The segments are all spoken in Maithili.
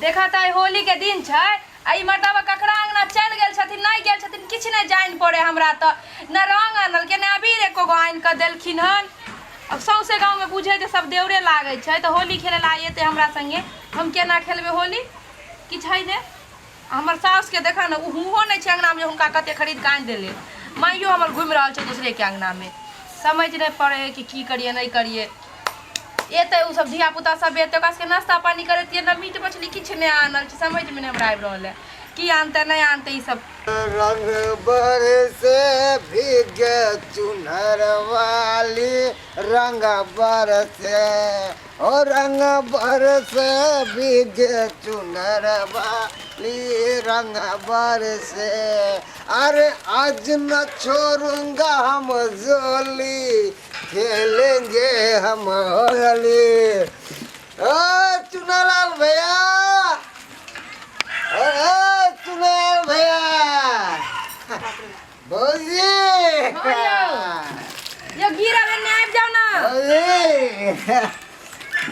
देखा तऽ आइ होली के दिन छै आ ई मर्दाबा ककरा अंगना चलि गेल छथिन नहि गेल छथिन किछु नहि जानि पड़े हमरा तऽ न रंग आनलकै ने अबीर एको गो आनि कऽ देलखिन हन अब सौंसे गाँवमे बुझे जे सब देवरे लागै छै तऽ होली खेलै लए आइ एतै हमरा संगे हम केना खेलबै होली किछु हइ नहि आ हमर साउसके देखऽ ने ओ हुओ नहि छै अङ्गनामे जे हुनका कते खरीद कऽ आनि देलै माइयो हमर घुमि रहल छै दोसरेके अङ्गनामे समझ नहि पड़ै हइ कि की करियै नहि करियै एतै ओ सब धियापुता सब एतै ओकरा सबके नाश्ता पानी करैतियै ने मीट मछली किछु नहि आनल छै समझमे नहि हमरा आबि रहल है की आनतै नहि आनतै ई सब रंग बरसे भीगे चुनर वाली रंग बरसे ओ रंग बरसे भीगे चुनर वाली रंग बरसे अरे आज न छोड़ूंगा हम जोली खेलेंगे हम होली ओ चुनालाल भैया ओ चुनालाल भैया भौजी हाँ यौ यौ गिरब एन्ने आबि जाउ ने भौजी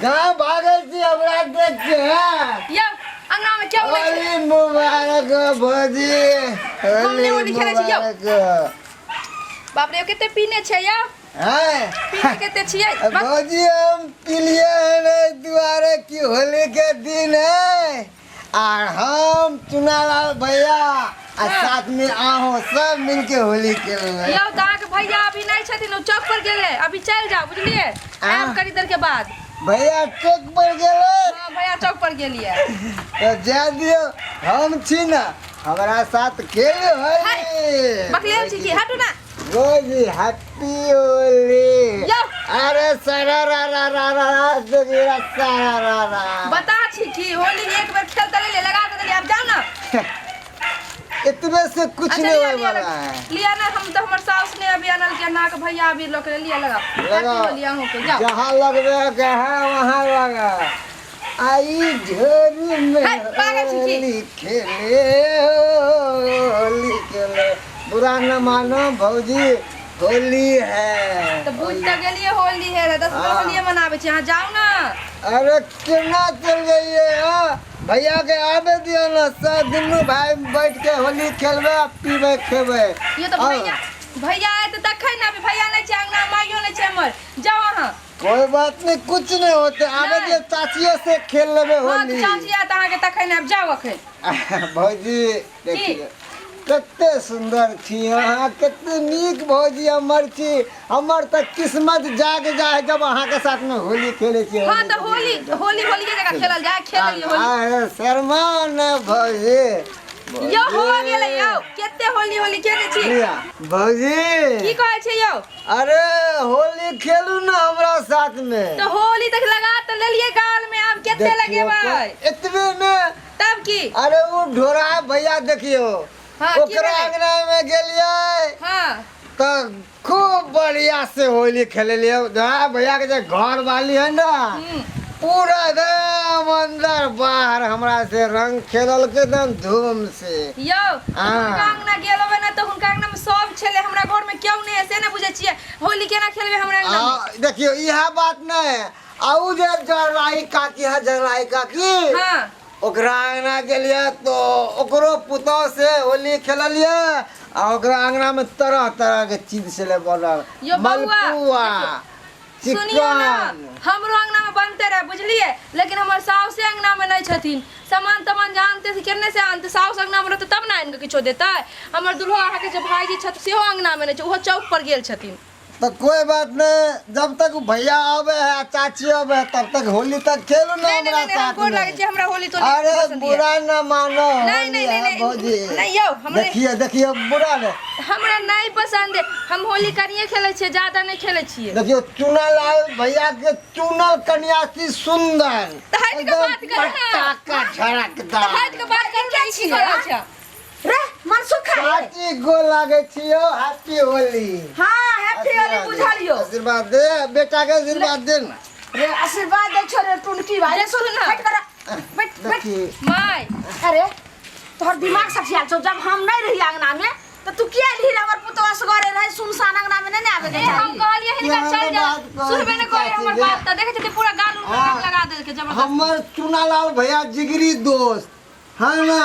कहाँ भागै छी हमरा देख के हैं? यौ अंगनामे केओ नहि छै होली मुबारक हो भौजी हम नहि होली होली खेलै छी, यौ। मुबारक हो। बाप रे कते पीने छै यौ हैं? पीने कते छियै बस भौजी हम पिलिए हन एहि दुआरे कि होली के दिन है आर हम चुनालाल भैया आ साथ में आहो सब मिलके होली खेलबै यौ तऽ अहाँके भैया अभी नहि छथिन ओ चौक पर गेलै अभी चलि जाउ बुझलियै आयब कनी देर के बाद भैया चौक पर गेलै हँ भैया चौक पर गेलियै तऽ जाय दियौ हम छी ने हमरा साथ खेल होली बकलेल छी की हटू ना भौजी हैप्पी होली यौ। अरे सारा रा रा रा रा रा जोगीरा सारा रा रा बता छी की होली एक बेर खेल तऽ लेलियै लगा के देलियै आब जाउ ना इतने से कुछ अच्छा नहीं लिया होने लिया वाला है लिया ना हम तो हमर साउस ने अभी आनल के नाक भैया अभी लऽ के लिया लगा लगा होली अहूँ के जाओ जहाँ लगबे के है वहाँ लगा आई झोरी में है, पागल छी की? होली खेले होली खेले बुरा न मानो भौजी होली है तऽ बुझ तऽ गेलियै होली है रे 10 हाँ। होलिये मनाबै छी अहाँ जाउ ना अरे केना चल जाइए हाँ भैया के आबे दियो ना सब दुनू भाई बैठ के होली खेलबे आ पीबे खेबे यो तऽ भैया भैया आयत तखन ने अभी भैया नहि छै अंगना माइयो नहि छै हमर जाउ अहाँ कोई बात नहीं कुछ नहीं होते आबे नहीं। दियो चाचियो से खेल लेबे हाँ तऽ होली चाची आयत अहाँके तखन आबि जाउ अखन भौजी देखिए कते सुंदर छी अहाँ कते नीक भौजी हमर छी हमर तऽ किस्मत जाग जाए जब अहाँके साथ में होली खेले छी हाँ तऽ होली होली होलिये जकाँ खेलल जाय खेल होली अरे शर्मा न भौजी यौ हो गेलै यौ कते होली होली खेले छी लिया भौजी की कहै छै यौ अरे होली खेलू ना हमरा साथ में तऽ होली तक लगा तऽ लेलियै गाल में आब कते देखियौ, लगेबै एतबे में तब की अरे वो ढोरा भैया देखियो हाँ, की ओकरा भेलै? अंगना में गेलियै हाँ तऽ खूब बढ़िया से होली खेललियै ढोरा भैया के जे घर वाली है ना पूरा एकदम अंदर बाहर हमरा से रंग खेलल के एकदम धूम से यौ हाँ। हुनका अंगना गेल होबै ने तऽ हुनका अंगना में सब छलै हमरा घर में केओ नहि है से ने बुझै छियै होली केना खेलबै हमरा अंगना में आ, देखियो इएह बात नहीं आ उ जे जरलाई काकी है जरलाई काकी हाँ ओकरा अंगना गेलियै तो ओकरो पुतोह से होली खेललियै आ ओकरा अंगना में तरह तरह के चीज छलै बनल यो बौआ, मलपुआ सुनियो ना चिकन हमरो अंगना में बनते रहे बुझलिए लेकिन हमर साउसे अंगना में नहीं छथिन सामान तमान जे आनते से केने से आनते साउस अंगना में रहते तब ना आनि के किछो देतै हमर दुल्हो अहाँके जे भाईजी छथि सेहो अंगना में नहीं छै ओहो चौक पर गेल छथिन तो कोई बात नहीं जब तक भैया आवे है आ चाची आवे है तब तक होली तक खेलू ना नहीं नहीं हमरा नहीं हम साथ गोर लागै में छी हमरा होली तोली अरे पसंद ये बुरा न मानो नहीं होली नहीं है नहीं भौजी नहीं नहीं यौ हमरे देखिए देखिए बुरा ने हमरा नहीं पसंद है हम होली कनिए खेलै छियै ज्यादा नहीं खेलै छियै देखियो चुना लाल भैया के चुनल कन्या सुंदर तऽ हटि कऽ बात करू ना। पटाखा झड़कदार हटि कऽ बात करू ना ई की करै छै रे मनसुख है चाची गो लागे छियो हैप्पी होली हाँ हैप्पी होली बुझलियो आशीर्वाद दे बेटा के आशीर्वाद दे ना रे आशीर्वाद दे छो रे टुनकी भाई रे सुन ना। हट कर बैठ बैठ देखी माय अरे तोहर दिमाग सठियाल छौ जब हम नहीं रही अंगना में त तू किया एलही रे हमर पुतवा असगरे रहे सुनसान अंगना में नहीं ने आबे के ए, हम चाही कहलिए हिनका केहन चल जा बात कहै सुनबे छी न करे चाची हमर गे? बात त देखै छथिन पूरा गाल उल हाँ। लगा देलकै जबरदस्ती हमर चुनालाल भैया जिगरी दोस्त है ना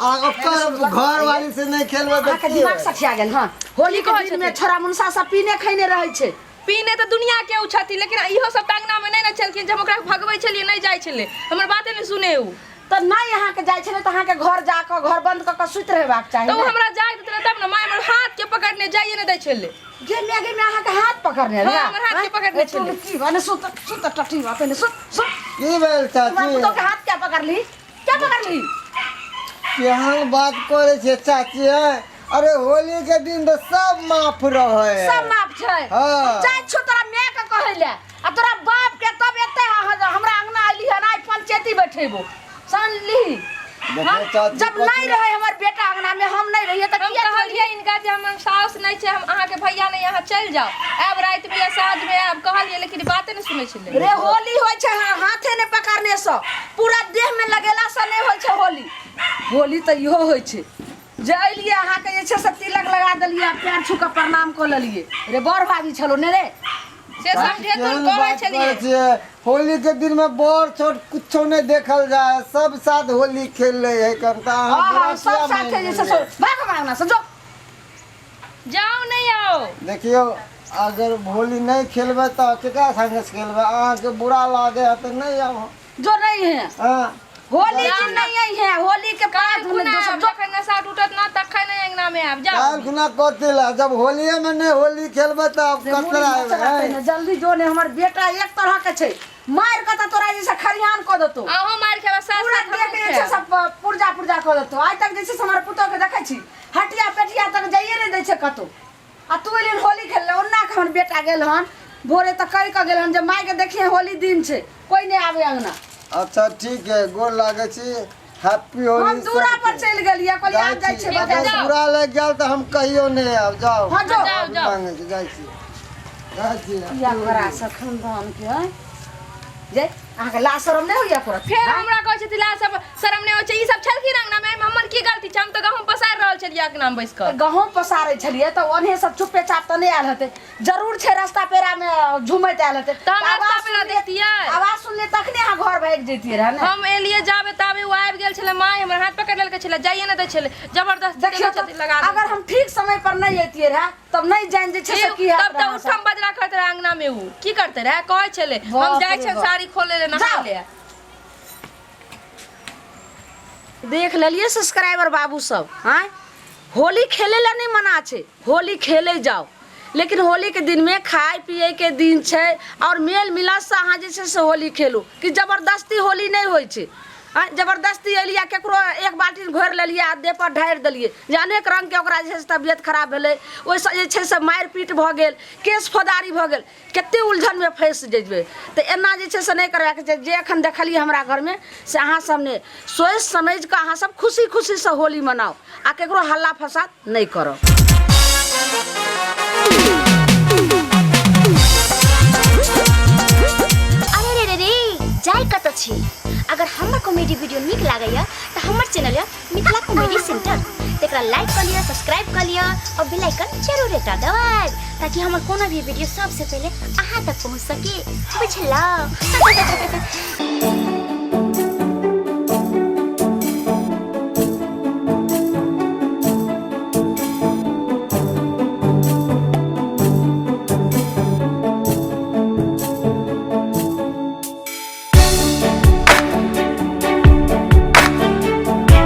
आ ओकर घर वाली से नहीं खेलबै तऽ अहाँके की दिमाग होत? सठिया गेल हँ होली के कहै दिन में छथिन? छोरा मुनसा सब पीने खैने रहै छै पीने तऽ दुनिया के उ छथिन लेकिन इहो सब तऽ अंगना में नहि ने छलखिन जे हम ओकरा भगबै छलियै नहि जाइ छलै हमर बाते नहि सुने उ तऽ नहि अहाँके जाइ छलै तऽ अहाँके घर जाकऽ घर बंद कऽ कऽ सुति रहबाक चाही तऽ उ ने। हमरा जाय देतै रहै तब ने माय हमर हाथ के पकड़ने जाइए नहि दै छलै गे माय गे माय अहाँके हाथ पकड़ने रहै हाँ, हमर हाथ के पकड़ने छलै। की भने सुत सुत टटी बा पहिले सुत सुत की भेल तुम्हार चाची पुतोह के हाथ क्या पकड़ली क्या पकड़ली केहन बात करै छियै चाची है अरे होली के दिन तऽ सब माफ रहै है। सब माफ छै हाँ। जाइ छौ तोरा माय के कहै ले आ तोरा बाप के तब एते हमरा अंगना अइली हन आइ पंचायती बैठेबो समझली देखियौ हाँ? चाची, जब कथी- नहीं रहे हमर बेटा अंगना में हम नहीं रहिए तऽ हम किया कहलियै हिनका जे हमर साउस नहि छै हम अहाँके भैया नहि अहाँ चलि जाउ आयब रातिमे या साँझमे आयब कहलियै लेकिन ई बाते नहि सुनै छलै रे होली होइ छै हाँ, हाथे नहि पकड़ने से पूरा देह में लगेला से नहीं होइ छै होली होली तऽ इहो होइ छै जे अलियै अहाँके जे छै से तिलक लगा देलियै आ पैर छू कऽ प्रणाम कऽ लेलियै रे बड़ भाभी छलो ने रे से समझेतुन केहन कहै बात छलियै करै छियै होली के दिन में बड़ छोट कुछो नहीं देखल जाए सब साथ होली खेल ले है कन त अहाँ हाँ बुरा हाँ सब किया साथे मानि जे छै लेलियै? से भाग मांगना से जो जाउ नहि आउ देखियौ अगर होली नहीं खेलबै तऽ केकरा संगे खेलबै अहाँके बुरा लागे है तऽ नहीं आब जो नहीं है हाँ होली की नहीं आई है होली के काल्हि बाद में खुना दोसर आयब जखन नशा टूटत ना तखन एहि अंगना में आयब जाउ काल्हि खुना कथी ला जब होलिये में नहीं होली खेलबै तऽ आब रे मुड़ी कतरा मचला अयबै तैने, जल्दी जो ने हमर बेटा एक तरह के छै मार के त तोरा जैसे खरिहान कऽ देतो अहूँ मारि खेबै साथ पूरा साथ देह हमहूँ के जे छै खायब। सब पुर्जा पुर्जा कऽ देतो आइ तक जे छै से हमर पुतोह के देखै छी हटिया पेटिया तक जाइए नहि दै छै कतौ आ तू एलियन होली खेलले ओन्ना के हमर बेटा गेल हन भोरे तऽ कहि कऽ गेल हन जे माय के देखिए होली दिन छै कोई नहि आबे अंगना अच्छा ठीक है गोर लागै छी हैप्पी होली हम दूरा पर चलि गेलियै कहलियै आब जाइ छियै ठीक है, बाजार जाउ। बुरा लागि गेल तऽ हम कहियो नहि आयब जाउ हँ जो जाउ, जाउ। मांगै छी जाइ छी जाइ छी किया करा से खानदान के हैं? जे अहाँके लाज शरम नहि होइया करत फेर हमरा कहै छथिन लाज सब शरम नहि होइ छै ई सब छलखिन अंगना में एहिमे हमर की गलती छै हम तऽ गहूँम पसारि रहल छलियै अंगना में बैस कऽ गहूँम पसारै छलियै तऽ ओन्हे सब चुपे चाप तऽ नहि आयल हेतै जरूर छै रास्ता पेरा में झुमैत आयल हेतै तऽ हम रास्ता आवाज पेरा सुनलियै- देखतियै। आवाज सुनलियै तखने अहाँ घर भागि जैतियै रहए ने हम एलियै जाबे ताबे ओ आबि गेल छलै माय हमर हाथ पकड़ि लेलकै छलै जाइए नहि दै छलै जबरदस्ती देखियौ देने तऽ छथिन लगा अगर हम ठीक समय पर नहि अयतियै रहए तब नहि जानि जे छै से की हैत तब तऽ रहए अहाँ सब। उठम बजरा करते रहे अंगना में उ की करते रहे कहै छलै हम बाप जाइ रे छियनि बाप। साड़ी खोले ले नहा जाउ। ले देख लेलियै सब्सक्राइबर बाबू सब आँय होली खेले ला नहीं मना छै होली खेले जाओ लेकिन होली के दिन में खाए पिए के दिन छै और मेल मिलाप से अहाँ जे छै से होली खेलू कि जबरदस्ती होली नहीं होइ छै आँय जबरदस्ती एलियै केकरो एक बाल्टी घोरि लेलियै आ देह पर ढारि देलियै जे अनेक रङ्गके ओकरा जे छै से तबियत खराब भेलै ओहिसँ जे छै से मारि पीट भऽ गेल केस फौदारी भऽ गेल कते उलझनमे फँसि जेबै तऽ एना जे छै से नहि करबाक छै जे एखन देखलियै हमरा घरमे से अहाँ सब ने सोचि समझि कऽ अहाँ सब खुशी खुशीसँ होली मनाउ आ केकरो हल्ला फसाद नहि करब अरे रे रे रे जाय कतऽ छी अगर हमर कॉमेडी वीडियो नीक लागैया तऽ हमर चैनल यऽ मिथिला कॉमेडी सेंटर तकरा लाइक कऽ लिअ सब्सक्राइब कऽ लिअ और बेल आइकन जरूर एकटा दबाएब ताकि हमर कोनो भी वीडियो सबसे पहिले अहाँ तक पहुँच सके बुझलहुँ।